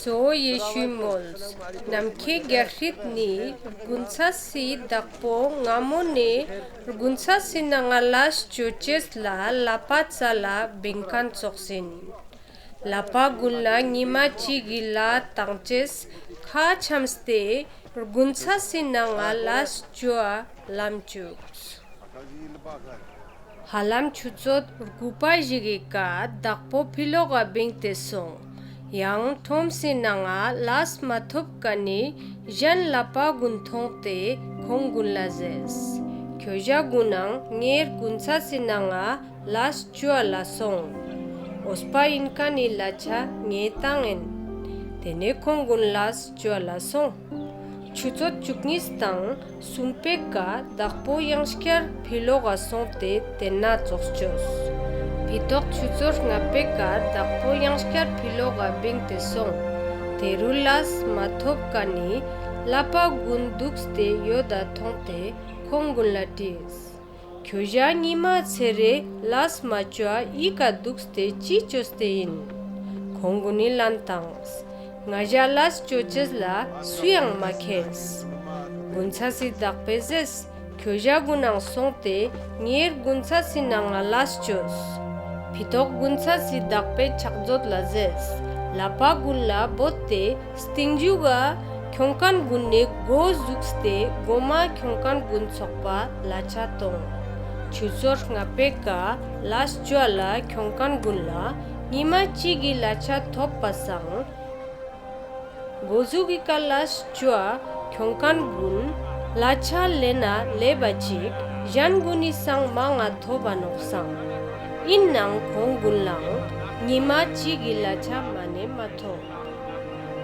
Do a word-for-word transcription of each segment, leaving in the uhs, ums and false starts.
གཙོ་བོ་ཡེ་ཤུའི་མོལས། ནམ་ཁའེ་གྱལ་སྲིད་ནི་རྒུན་ཚས་སི་དག་པོ་སྔ་མོ་ནེ་རྒུན་ཚས་སི་ནང་ང་ལས་ཅོ་ཅེས་ལ་ལས་པ་ཙལ་ལ་བིང་ཁན་ཙོགས་ཨིན། ལས་པ་གུན་ལ་ཉི་མ་ཅིག་གི་ལས་ཏང་ཅེས་ཁ་ཆམས་ཏེ་རྒུན་ཚས་སི་ནང་ང་ལས་ཅོའ་ལམ་ཅུགས། ཧ་ལམ་ཆུ་ཚོད་གུ་པ་ཞིག་གི་ཀ་དག་པོ་ཕི་ལོག་ག་བིངས་ཏེ་སོང་། ཡང་ཁྲོམ་སི་ནང་ང་ལས་མ་ཐོབ་ཁན་ནི་ཞན་ལས་པ་གུན་ཐོང་སྟེ་ཁོང་གུན་ལ་ཟེརས། ཁྱོ་ཞ་གུན་ནའང་ངའེ་རྒུན་ཚས་སི་ནང་ང་ལས་ཅོའ་ལ་སོང་། འོས་པ་ཨིན་ཁན་ནི་ལས་ཆ་ངའེ་ཏང་ཨིན། ཏེ་ནེ་ཁོང་གུན་ལས་ཅོའ་ལ་སོང་། ཆུ་ཚོད་ཅུ་གཉིས་དང་སུམ་པའེ་ཀ་དག་པོ་ཡང་སྐྱར་ཕི་ལོག་ག་སོང་སྟེ་ཏེན་ན་ཙོགས་ཅོས། ཕི་ཏོག་ཆུ་ཚོད་ལྔ་པའེ་ཀ་དག་པོ་ཡང་སྐྱར་ཕི་ལོག་ག་བིངས་ཏེ་སོང་། ཏེ་རུ་ལས་མ་ཐོབ་ཁན་ནི་ལས་པ་གུན་དུགས་ཏེ་ཡོད་ད་ཐོང་སྟེ་ཁོང་གུན་ལ་དྲིས། ཁྱོ་ཞ་ཉི་མ་ཚེ་རེ་ལས་མ་ཅོའ་འི་ཀ་དུགས་ཏེ་ཅི་ཅོས་ཏེ་ཨིན། ཁོང་གུན་ནི་ལན་ཏངས། ང་ཞའ་ལས་ཅོ་ཅེས་ལ་སུའང་མ་ཁྱེརས། རྒུན་ཚས་སི་དག་པོའེ་ཟེརས། ཁྱོ་ཞ་གུན་ནའང་སོང་སྟེ་ངའེ་རྒུན་ཚས་སི་ནང་ང་ལས་ཅོས། ཕི་ཏོག་རྒུན་ཚས་སི་དག་པོའེ་ཆག་ཛོད་ལ་ཟེརས། ལས་པ་གུན་ལ་བོས་ཏེ་སྟིང་ཇུག་ག་ཁྱོང་ཁན་གུན་ནི་གོ་ཟུགས་ཏེ་གོ་མ་ཁྱོང་ཁན་གུན་ཚག་པ་ལས་ཆ་ཏོང་། ཆུ་ཚོད་ལྔ་པའེ་ཀ་ལས་ཅོའ་ལ་ཁྱོང་ཁན་གུན་ལ་ཉི་མ་ཅིག་གི་ལས་ཆ་ཐོབ་པ་སང་། གོ་ཟུག་གི་ཀ་ལས་ཅོའ་ཁྱོང་ཁན་གུན་ལས་ཆ་ལེན་ན་ལེབ་བ་ཅིག་ཞན་གུན་ནི་སང་མང་ང་ཐོབ་བ་ནོག་སང་། ཨིན་ནའང་ཁོང་གུན་ལའང་ཉི་མ་ཅིག་གི་ལས་ཆ་མ་ནེ་མ་ཐོབ།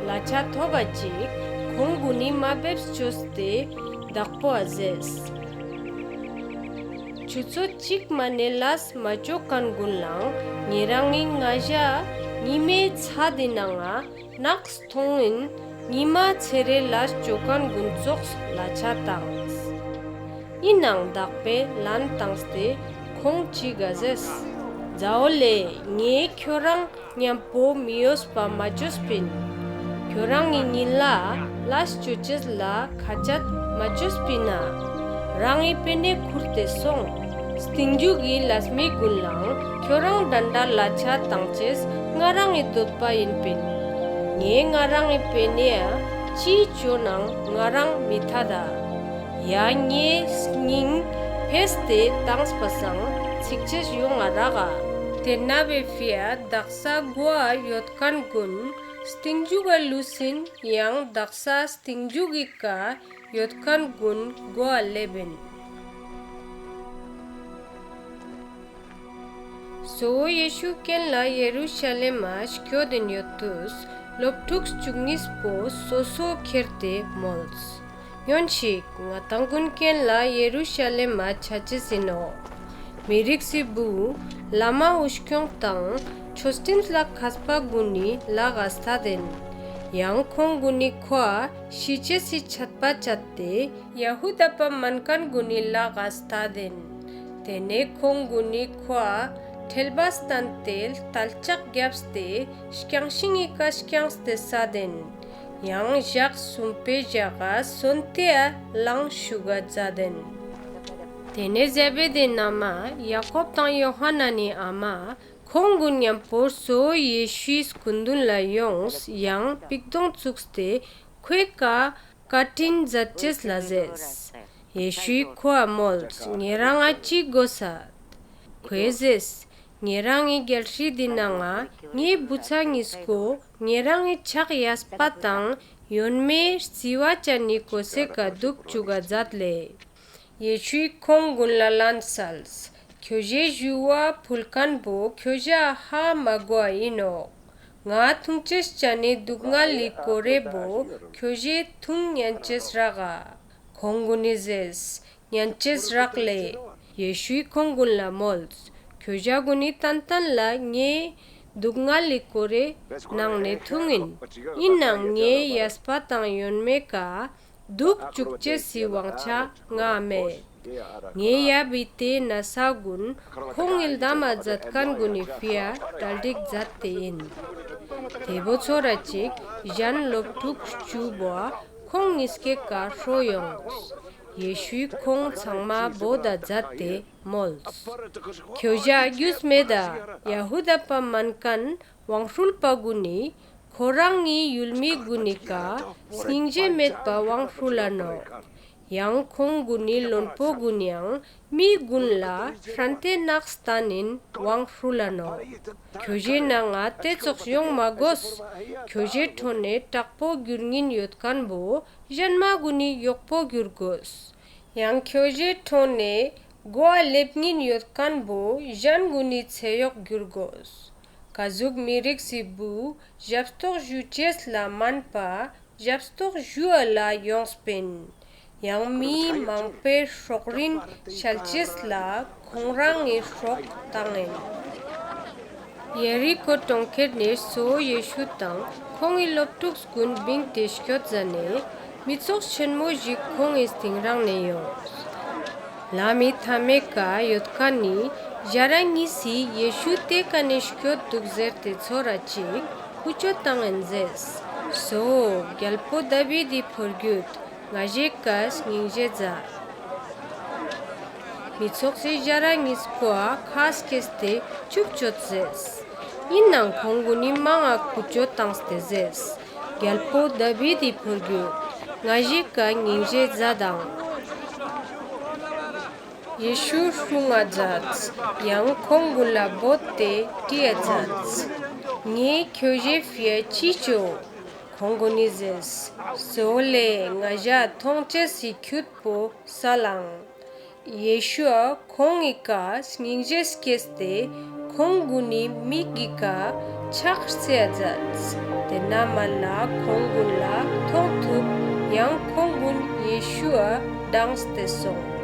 ལས་ཆ་ཐོབ་བ་ཅིག་ཁོང་གུན་ནི་མ་བེབས་ཅོས་ཏེ་དག་པོའ་ཟེརས། ཆུ་ཚོད་ཅིག་མ་ནེ་ལས་མ་ཅོ་ཁན་གུན་ལའང་ཉེ་རང་ངི་ང་ཞ་ཉི་མའེ་ཚད་དི་ནང་ང་ནགས་ཐོང་ཨིན། ཉི་མ་ཚེ་རེ་ལས་ཅོ་ཁན་གུན་ཙོགས་ལས་ཆ་ཏངས། ཨིན་ནའང་དག་པོའེ་ལན་ཏངས་ཏེ་ཁོང་ཅིག་ག་ཟེརས། ཛ་འོ་ལེ་ངའེ་ཁྱོ་རང་ཉམ་པོ་མི་འོས་པ་མ་ཅོས་པིན། ཁྱོ་རང་ངི་ཉིན་ལ་ལས་ཅོ་ཅེས་ལ་ཁ་ཆད་མ་ཅོས་པིན་ན། རང་ངི་པེ་ནེ་ཁུར་ཏེ་སོང་། སྟིང་ཇུག་གི་ལས་མི་གུན་ལའང་ཁྱོ་རང་དྲན་དྲའ་ལས་ཆ་ཏང་ཅེས་ང་རང་ངི་དོད་པ་ཨིན་པིན། ངའེ་ང་རང་ངི་པེ་ནེའ་ཅི་ཅོ་ནའང་ང་རང་མི་ཐད་ད། ཡ་ངའེ་སྙིང་ཕེས་ཏེ་ཏངས་པ་སང་ཚིག་ཅེས་ཡོང་ང་རག་ག། ཏེན་ན་བོའེ་ཕིའ་དག་ས་གོའ་ཡོད་ཁན་གུན་སྟིང་ཇུག་ག་ལུས་ཨིན། ཡང་དག་ས་སྟིང་ཇུག་གི་ཀ་ཡོད་ཁན་གུན་གོའ་ལེབ་ཨིན། གཙོ་བོ་ཡེ་ཤུ་གྱེན་ལ་ཡེ་རུ་ཤ་ལེམ་མ་སྐྱོད་དིན་ཡོད་ཏུས་ལོབ་ཕྲུགས་ཅུ་གཉིས་པོ་སོ་སོ་ཁྱེར་ཏེ་མོལས། ཉོན་ཞིག་ང་དང་གུན་གྱེན་ལ་ཡེ་རུ་ཤ་ལེམ་མ་ཆ་ཅེས་ཨིན་ནོག་མི་རིགས་སི་བུ་བླ་མ་འུ་སྐྱོང་དང་ཆོས་ཁྲིམས་ལ་ཁས་པ་གུན་ནི་ལག་ག་སྟད་དིན། ཡང་ཁོང་གུན་ནི་ཁོའ་ཤི་ཅེས་སི་ཆད་པ་ཅད་དེ་ཡ་ཧུ་དཱ་པ་མན་ཁན་གུན་ནི་ལག་ག་སྟད་དིན། ཏེ་ནེ་ཁོང་གུན་ནི་ཁོའ་ཁྲེལ་བ་སྟན་ཏེ་ལྟལ་ལྕག་གྱབས་ཏེ་རྐྱང་ཤིང་ངི་ཀ་རྐྱངས་ཏེ་སད་དིན། ཡང་ཞག་སུམ་པའེ་ཞག་ག་སོན་ཏེའ་ལང་ཤུ་ག་ཛད་དིན། ཏེ་ནེ་ཟེ་བེ་དིའི་ན་མ་ཡ་ཀོབ་དང་ཡོ་ཧཱ་ནན་ནི་ཨ་མ་ཁོང་གུན་ཉམ་པོ་གཙོ་བོ་ཡེ་ཤུའི་སྐུན་དུན་ལ་ཡོངས་ཡང་པིག་དོང་ཙུགས་ཏེ་ཁོའེ་ཀ་ཀའ་དྲིན་ཛད་ཅེས་ལ་ཟེརས། ཡེ་ཤུའི་ཁོའ་མོལས། ཉེ་རང་ང་ཅི་གོས་ས། ཁོའེ་ཟེརས། ཉེ་རང་ངི་གྱལ་སྲིད་དི་ནང་ང་ངའེ་བུ་ཚ་ཉིས་ཀོ་ཉེ་རང་ངི་ཆག་ཡས་པ་དང་ཡོན་མའེ་རྩི་བ་ཅན་ནི་གོས་སའེ་ཀ་དུག་ཅུག་ག་ཛད་ལེ། ཡེ་ཤུའི་ཁོང་གུན་ལ་ལན་སལས། ཁྱོ་ཞའེ་ཞུ་བ་ཕུལ་ཁན་བོ་ཁྱོ་ཞའ་ཧ་མ་གོའ་ཨིན་ནོག་ང་ཐུང་ཅེས་ཅན་ནི་རྡུག་ངལ་ལི་ཀོ་རེ་བོ་ཁྱོ་ཞའེ་ཐུང་ཉན་ཅེས་རག་ག། ཁོང་གུན་ནི་ཟེརས། ཉན་ཅེས་རག་ལེ། ཡེ་ཤུའི་ཁོང་གུན་ལ་མོལས། ཁྱོ་ཞ་གུན་ནི་ཏན་ཏན་ལ་ངའེ་རྡུག་ངལ་ལི་ཀོ་རེ་ནང་ནེ་ཐུང་ཨིན། ཨིན་ནའང་ངའེ་ཡས་པ་དང་ཡོན་མའེ་ཀ་དུག་ཅུག་ཅེས་སི་ཝང་ཆ་ང་མེད། ངའེ་ཡབ་བི་ཏེའི་ན་ས་གུན་ཁོང་ངི་ལྡམ་མ་ཛད་ཁན་གུན་ནི་ཕིའ་གྲ་སྒྲིག་ཛད་དེ་ཨིན། ཏེ་བོ་ཚོར་ར་ཅིག་ཞན་ལོབ་ཕྲུགས་ཅུ་བོའ་ཁོང་ཉིས་ཀའེ་ཀ་ཧྲོ་ཡོངས། ཡེ་ཤུའི་ཁོང་ཚང་མ་བོད་ད་ཛད་ཏེ་མོལས། ཁྱོ་ཞའ་གྱུས་མེད་ད། ཡ་ཧུ་དཱ་པ་མན་ཁན་ཝང་ཧྲུལ་པ་གུན་ནི་ཁོ་རང་ངི་ཡུལ་མི་གུན་ནི་ཀ་སྙིང་རྗེ་མེད་པ་ཝང་ཧྲུལ་ལ་ནོག། ཡང་ཁོང་གུན་ནི་ལོན་པོ་གུན་ཡང་མི་གུན་ལ་ཧྲན་ཏེ་ནགས་སྟན་ནིན་ཝང་ཧྲུལ་ལ་ནོག། ཁྱོ་ཞའེ་ནང་ང་ཏེ་ཙོགས་ཡོང་མ་གོས། ཁྱོ་ཞའེ་ཕྲོ་ནེ་ཀྲག་པོ་གྱུར་ཉིན་ཡོད་ཁན་བོ་ཞན་མ་གུན་ནི་ཡོག་པོ་གྱུར་གོས། ཡང་ཁྱོ་ཞའེ་ཕྲོ་ནེ་གོའ་ལེབ་ཉིན་ཡོད་ཁན་བོ་ཞན་གུན་ནི་ཚེ་ཡོག་གྱུར་གོས། ཀ་ཟུག་མི་རིགས་སི་བུ་ཞབ་སྟོག་ཞུ་ཅེས་ལ་མན་པ་ཞབ་སྟོག་ཞུའ་ལ་ཡོངས་པིན། ཡང་མི་མང་པོའེ་སྲོག་རིན་ཤལ་ཅེས་ལ་ཁོང་རང་ངི་སྲོག་ཏང་ཨིན། ཡེ་རི་ཁོ་གྲོང་ཁྱེར་ནེ་གཙོ་བོ་ཡེ་ཤུ་དང་ཁོང་ངི་ལོབ་ཕྲུགས་གུན་བིངས་ཏེ་སྐྱོད་ཟ་ནེ་མི་ཚོགས་ཆེན་མོ་ཞིག་ཁོང་ངི་སྟིང་རང་ནེ་ཡོངས། ལམ་མི་ཐའ་མའེ་ཀ་ཡོད་ཁན་ནི་ཞ་ར་ཉིས་སི་ཡེ་ཤུ་ཏེ་ཀ་ནེ་སྐྱོད་དུག་ཟེར་ཏེ་ཚོར་ར་ཅིག་ཀུ་ཅོ་ཏང་ཨིན་ཟེརས། གཙོ་བོ་གྱལ་པོ་དཱ་བིད་དི་པུར་གྱུད་ང་ཞའེ་ཀ་སྙིང་རྗེ་ཛད། མི་ཚོགས་སི་ཞ་ར་ཉིས་པོའ་ཁ་སྐྱེས་ཏེ་ཆུབ་ཅོད་ཟེརས། ཨིན་ནའང་ཁོང་གུན་ནི་མང་ང་ཀུ་ཅོ་ཏངས་ཏེ་ཟེརས། གྱལ་པོ་དཱ་བིད་དི་པུར་གྱུད་ང་ཞའེ་ཀ་སྙིང་རྗེ་ཛད་དང་། ཡེ་ཤུ་སྲུང་ང་ཛདས། ཡང་ཁོང་གུན་ལ་བོས་ཏེ་ཏྲིའ་ཛདས། ངའེ་ཁྱོ་ཞའེ་ཕིའ་ཅི་ཅོ། ཁོང་གུན་ནི་ཟེརས། གཙོ་བོ་ལེ་ང་ཞའ་ཐོང་ཅེས་སི་ཁྱུད་པོ་སལ་ལང་། ཡེ་ཤུའ་ཁོང་ངི་ཀ་སྙིང་རྗེ་སྐྱེས་ཏེ་ཁོང་གུན་ནི་མིག་གི་ཀ་ཆག་རྩེའ་ཛདས། ཏེན་ན་མ་ལ་ཁོང་གུན་ལ་ཐོང་ཐུབ། ཡང་ཁོང་གུན་ཡེ་ཤུའ་དངས་ཏེ་སོང་།